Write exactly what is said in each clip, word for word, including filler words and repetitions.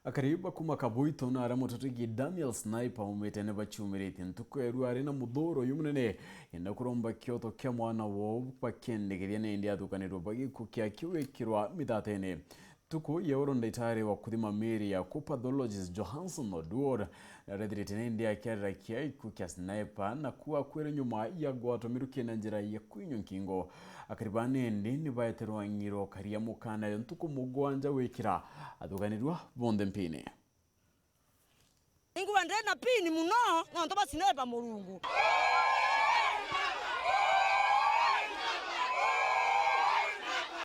Akari ba kuma Kabuito na aria mututugi Daniel Sniper aumite ni baciumiritie ntuku ya ruari na muthuro uyu munene, enda kuromba kioto kia mwana wao bakiendekethia nindi athukanirwe ba gikuo kiake gwikirwa mithatene. Ntuku ya oro, ndagitari wa kuthima miiri ya ku pathologist Johansen Oduor narethirite nindi akiarira kia gikuo kia Sniper na kuakwire nyuma ya gwatwa miruki na njira ya kwinywa nkingo. Akari ba nindi ni baeterwa ng'iro karia mukana ya ntuku mugwanja gwikira athukanirwa bonthe mpini. Ingua ndi na pini muno nontu ba Sniper Murungu.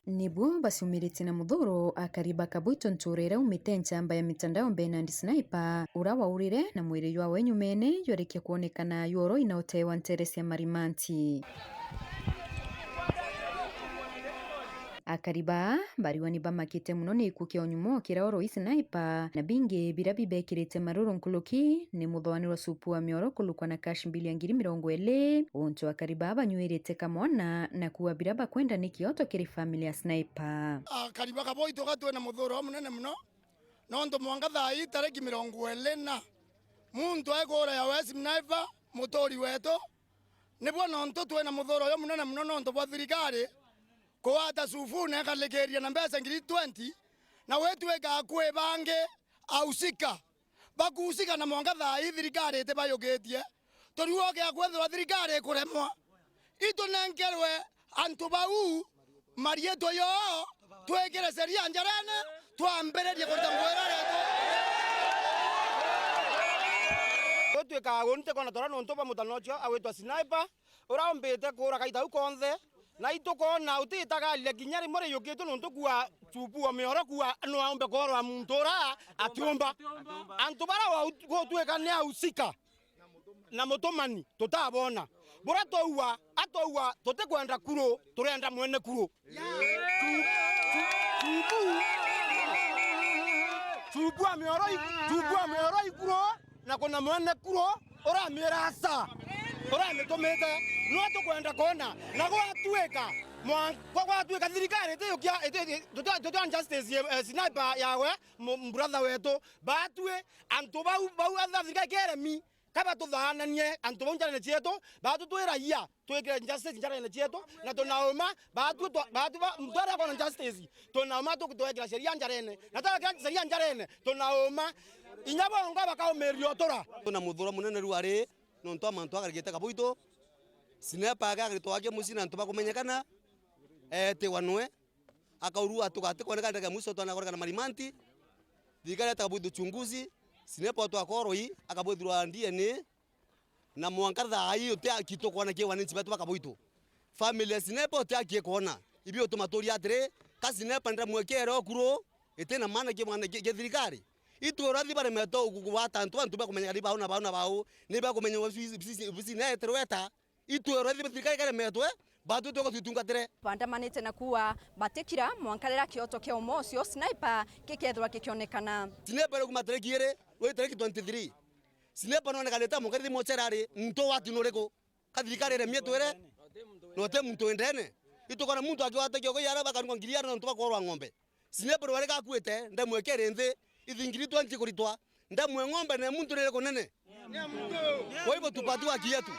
Nibu baciumiritie na muthuro akari ba Kabuito ntuura iria aumite nchamba ya mitandao Bernard Sniper, ura waurire na mwiri jwawe nyumene jwarikia kwonekana jworo ina utewa ntere cia marimanti. Akari baa bariwa ni bamakite muno ni gikuo kia unyumo kiria oroi Sniper, na bingi biria bibekirite maruru nkuruki ni muthoanirwa supu wa mioro kurukwa na cash mbili ya ngiri mirongo iri, untu akari baa banyuirite kamwana na kuua biria bakwenda ni kioto kiri family ya Sniper. Akari ba Kabuito ga twina muthuro munene muno, nontu mwanka thaa ii tariki mirongo iri na muntu aigura ya West Sniper, muturi wetu, nibwo nontu twina muthuro uyu munene muno nontu bwa thirikari kugwata supu na ikalikiria na mbeca ngiri twenty, na gwitwika akui bangi ahusika bakuhusika na mwanka thaa ii thirikari itibayukitie. Turiuga gia kwithirwa thirikari ikuremwa, itunenkerwe antu bau mariitwa yoo, twikire sheria njarene, twambiririe kurita nguo iria riitwa. Gutwika uni tikona tora nontu bwa mutana ucio agwitwa Sniper, uria umbite kuura kaita kau konthe, na itukona utitagarire kinya rimwe riyukitwe nontu kuua supu wa mioro kuua no aumbe korwa muntu uria atiumba. Antu baria wa-, gutwika ni ahusika na mutumani tutabona. Buria twaua, atwaua tutikwenda kuru, turenda mwene kuru. Chubu, chubu, chubu wa mioro i-, chubu wa mioro ikuru, na kuna mwene kuru uramira aca, uramitumite, no tukwenda kona. Na gwatuika mwa-, gwa-, gwatuika thirikari itiyukia, iti-, iti-, tuta-, tuta justice, eh, Sniper yawe, mu-, brother wetu, batwi antu bau, bau atha thirikari keremi, kaba tuthaananie antu bau njarene cietu, batutwiragia twikire justice njarene cietu, na tunauma, batu twa-, batu ba-, muntu aria akona justice, tunauma tu-, twekira sheria njarene, na twekira sheria njarene, tunauma, inya bongo bakaumiria utura. Twina muthuro munene riu ari, nontu wa mantu akarikite Kabuito, Sniper ake akaritwa ake mucii na antu bakumenyekana, eetiwa nwe, akaurua atuka atikoneka ndagika ya mwiso twanakoreka na marimanti, thirikari eta Kabuito uchunguzi, Sniper atwa koroi, akabwithirwa D N A, na mwanka thaa ii uti aki tukwona ki wananchi betu ba Kabuito. Family ya Sniper uti aki ikwona. Ibi utuma turia atiri, ka Sniper ndamwekere okuru, iti na maana ki mwana ki, ki thirikari. Itwirwa thi baremetwe gu-, kugwata antu, antu bakumenyeka ni bau na bau na bau, ni bakumenywa ofici-, ofici-, ofisini etirwe eta. Itwirwa thi thirikari karemetwe, batu tuko tutungatire. Bandamanite na kuuga batikira mwanka riria kioto kia umo ucio Sniper gikethirwa gikionekana. Sniper ri kuma tariki iri, wi tariki twenty-three. Sniper nonekanite mwanka riria mochera ari, ntu wati nuriku? Ka thirikari iremie twire, na uti muntu wi ndene. Itukona muntu akiwata kioko yara bakarungwa ngiri yara nontu bakorwa ng'ombe. Sniper wari gakuite, ndamwekere nthi, ithingiri twenty kuritwa, ndamwe ng'ombe na muntu riri kunene. Kwa hivyo tupatiwe haki yetu.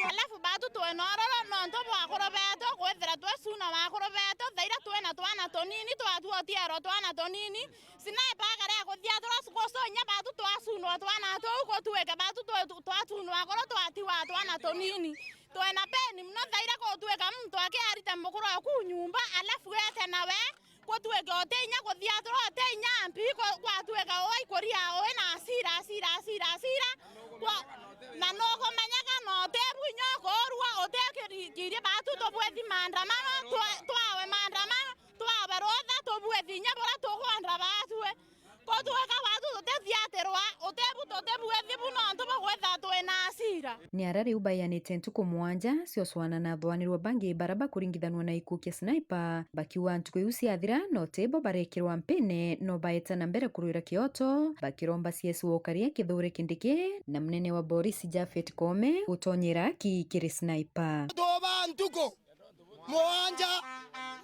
Alafu batu twina uroro nontu bwa akuru betu, kwithira twi cuna wa akuru betu, thaira twina twana tunini, twatuotiarwa twana tunini, Sniper akaria kuthiatura gucunya batu twacunwa twana tuu, gutuike batu twe-, twatunwa akuru twatiwa twana tunini. Twina peni muno thaira gutuika muntu akiarita mukuru oku nyumba, alafu ete nawe, gutuike uti inya kuthiatura, uti inya mpi, ku-, gwatuika uu aikuria uu na asira, asira, asira, asira. Kwa-, na nukumenyeka na utibu inya ukurua, uti kiri-, kiria batu tubwithi maandamano, twa-, twawe maandamano, twawe rutha, tubwithi inya buria tukwenda batue. Kutuika batu tutithiatirwa, utibu tutibwithi bu nontu bugwitha twina asira. Ni ara riu baianite ntuku mwanja cioswana na athoanirwa bangi bara bakuringithanwa na gikuu kia Sniper, bakiuga ntuku iu ciathira, no tibo barekirwa mpine, no baeta na mbere kurwira kioto, bakiromba C S wa Ukaria Kithure Kindiki na munene wa borisi Japhet Koome gutonyera ki kiri Sniper. Tuba ntuku mwanja,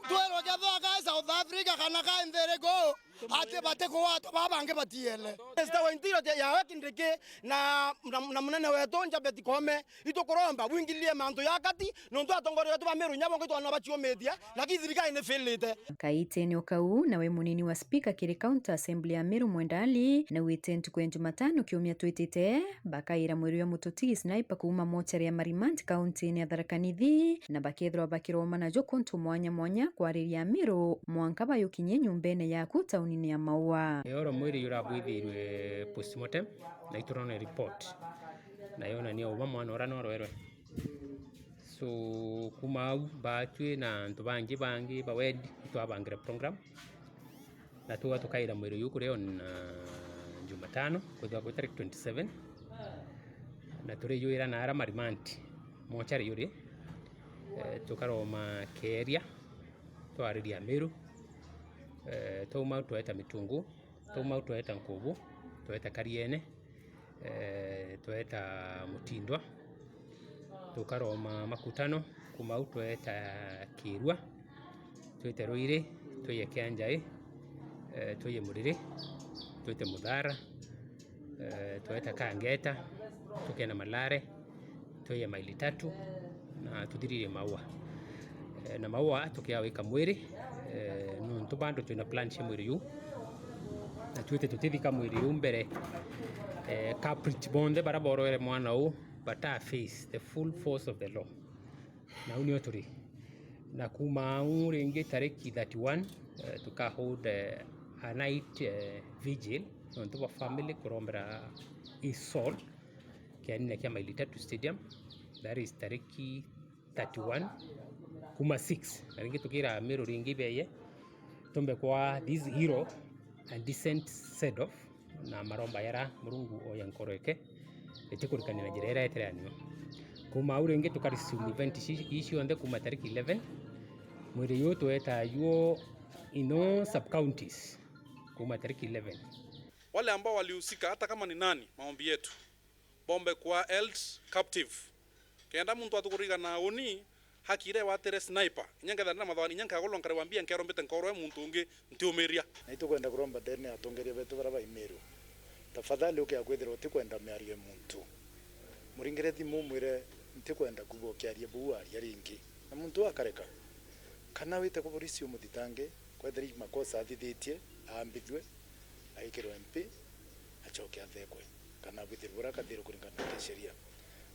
twirwe kethwa ka South Africa kana ka nthi iriku, Ati bati kuwatwa, baa bangi batiele. Minister wa Interior ya Kindiki na, na, na munene wetu Njabeti Koome, itukuromba bwingilie mantu ya kati, nontu atongoria betu ba Meru inya bongi twana baciumithia, lakini thirikari ni failite. Kaitene o kau, nawe munini wa speaker kiri County Assembly ya Meru Mwenda Ali, naugite ntuku ya Jumatano kiumia twitite, bakaira mwiri wa mututi Sniper kuuma mochari ya Marimanti, kaunti-ini ya Tharaka Nithi, na bakethirwa bakiromana jo kuntu mwanya mwanya kwariria Meru, mwanka bayukinyie nyumbene yaku taunini ya Maua. Eoro mwiri urabwithirwe postmortem, na iturone report, na yonania uba mwana ura norwerwe. So, kuma au, batwi na antu bangi, bangi ba wendi, itwabangire program. Na tuga tukaira mwiri uyu kuria on, uh, Jumatano, kwithirwa kwi tariki twenty-seven. Na turijuira na ara Marimanti, mochari yuri, eh, tukaroma keria, twariria Meru, eh, twauma au tweta Mitungu, twauma au tweta Nkubu, tweta Kariene, eh, tweta Mutindwa, tukaroma Makutano, kuma au tweta Kirua, twite Ruiri, twije Kianjai, eh, twije Muriri, twite Muthara, eh, tweta Kangeta, tukena Malare, twije Maili Tatu, na tuthiririe Maua. Eh, na Maua tukiawika mwiri, eh, nontu bado twina plan cia mwiri juu, na twite tutithika mwiri juu mbere, eh, culprit bonthe bara borwere mwana uu bata face the full force of the law. Na u nio turi. Na kuma au ringi tariki thirty-one, eh, tuka hold, eh, a night, eh, vigil, nontu bwa family kurombera his soul, kianine kia Maili Tatu Stadium, that is tariki thirty-one, kuma six. Na ringi tukira Meru ringi beye, tumbe kwa this hero and decent send off, na maromba yara Murungu oya nkoro eke, itikurikania na njira iria etereanio. Kuma au ringi tuka resume event ici, ici cionthe kuma tariki eleven. Mwiri uyu tweta juo in all sub counties kuma tariki eleven. Wale ambao walihusika, hata kama ni nani, maombi yetu, bombe kwa held captive. Kenda muntu atukuriga na uni, haki iria watire Sniper. Inya nkethira ndina mathawani, inya nkagulwa nkari wambia nkero mbite nkorwe muntu ungi ntiumiria. Na itukwenda kuromba ndene atongeria betu bara ba Imeru. Tafadhali ukia kwithirwa utikwenda miario ya muntu, muringire thimu umwire, "Ntikwenda kuigua ukiaria buu aria ringi." Na muntu akareka. Kana wite kwa borisi umuthitange, kwethira i makosa athithitie, aambithue, aikirwe mpi, acoke athekwe, kana abwithirwe buria akathirwe kuringana na sheria.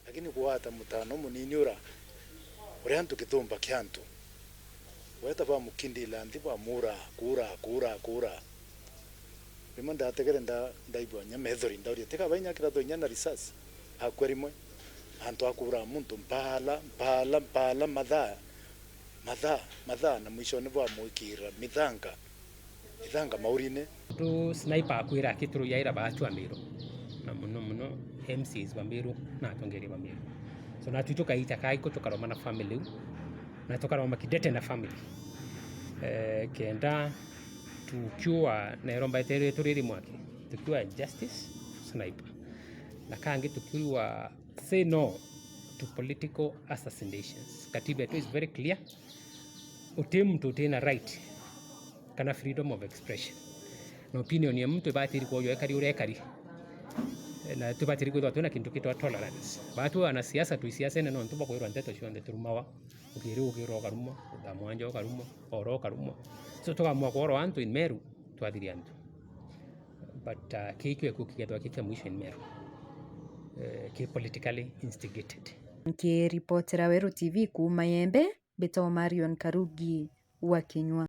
Lakini kugwata mutano munini ura, uria antu kithumba kia antu, weta bamukindila nthi, bamuuraa, kuuraa, kuuraa, kuuraa. Rimwe ndategere nda-, ndaigua inya methori, ndauria, "Tiga bainya kiratho inya na risasi?" Akua rimwe. Antu a kuuraa muntu mpaala, mpaala, mpaala, mathaa, mathaa, mathaa, na mwishone bwamwikira mithanga. Ithanga maurine. Tu Sniper akwira akituruyaira baatu a Meru, na muno muno M C As ba Meru na atongeria ba Meru. So, natu tukaita kaiku tukaroma na family iu, na tukaroma kidete na family. Eh, kenda tukiua, na iromba eteretu riri mwaki, tukiua justice Sniper. Na kangi tukiua say no to political assassinations. Katiba yetu is very clear. Uti muntu utina right kana freedom of expression. Na opinion ya muntu ibatiri kwojwa ekari uria ekari. Na tubatiri kwithwa twina kintu kitwa tolerance. Batu ana siasa twi siasene nontu bwa kwirwa nteto cionthe turumawa. Ukiri ukirwa ukarumwa, uthamwanja ukarumwa, oro ukarumwa. So tukamua kworo antu in Meru, twathiria antu. But, uh, kii kio gikuo kigethwa ki kia mwisho in Meru. Eh, ki politically instigated. Nkiripotera Weru T V kuuma Yembe, mbitagwa Marion Karugi wa Kinyua.